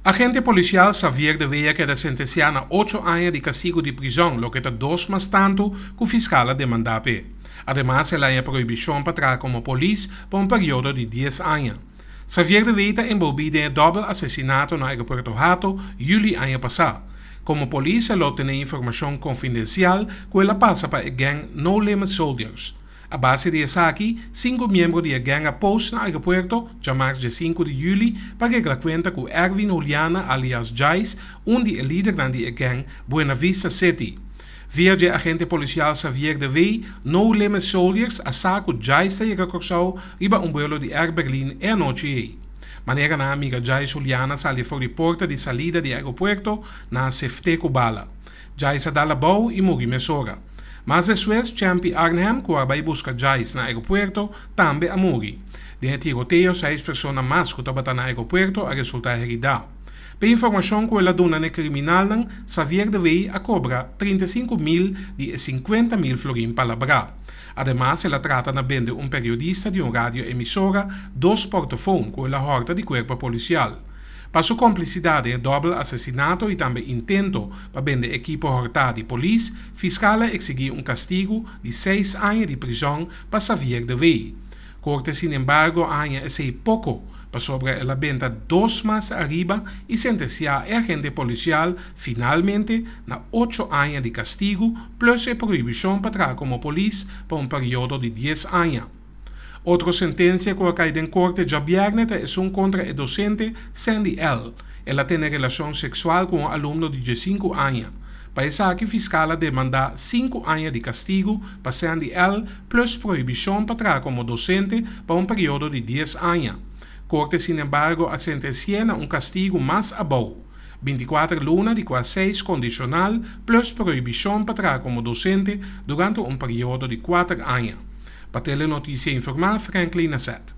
Agente polisial Xavier de Wee a keda sentensiá na ocho aña di kastigu di prizòn, loke ta dos mas tantu ku fiskal a demandá p'e. Ademas el a haña prohibishon pa traha komo polis pa un periodo di dies aña. Xavier de Wee ta enbolbí den e dòbel asesinato na aeropuerto Hato yüli aña pasá. Komo polis el a optené informashon konfidensial ku el a pasa pa e gèng No Limit Soldiers. A base di esaki, sinku miembro di e gèng a post na aeropuerto djamars dje sinku di yüli pa regla kuenta ku Erwin Juliana alias Jais, un di e lidernan di e gèng Buena Vista City. Via dje agente polisial Xavier de Wee, No Limit Soldiers a sa ku Jais ta yega Kòrsou riba un buelo di Air Berlin e anochi ei. Manera nan a mira Jais Juliana sali for di porta di salida di aeropuerto, nan a seft'é ku bala. Jais a dal abou i muri mesora. Mas despues, Champy Arnhem, ku a bai buska Jais na aeropuerto, tambe a muri. Den e tiroteo, seis persona mas ku tabata na aeropuerto a resultá heridá. P'e informashon ku el a duna n'e kriminalnan, Xavier de Wee a kobra 35 mil di e 50 mil florin palabrá. Ademas, el a trata na bende un periodista di un radioemisora dos portofon ku el a hòrta di kuerpo polisial. Pa su komplisidat den e dòbel asesinato i tambe intento pa bende ekipo hòrtá di polis, fiskal a eksigí un kastigu di 6 aña di prizòn pa Xavier de Wee. Korte, sin embargo, a haña esei poko, pasobra el a benta dos mas ariba i sentensiá e agente polisial finalmente na 8 aña di kastigu plus e prohibishon pa traha komo polis pa un periodo di 10 aña. Otro sentensia ku a kai den korte djabièrnè ta esun kontra e dosente Sandy L. El a tene relashon seksual ku un alumno di 5 aña. Pa esaki fiskal a demandá 5 aña di kastigu pa Sandy L. plus prohibishon pa traha komo dosente pa un periodo di 10 aña. Korte, sin embargo, a sentensi'é na un kastigu mas abou: 24 luna, di kua 6 kondishonal, plus prohibishon pa traha komo dosente durante un periodo di 4 aña. Pa Telenotisia Informá, Franklin Nasset.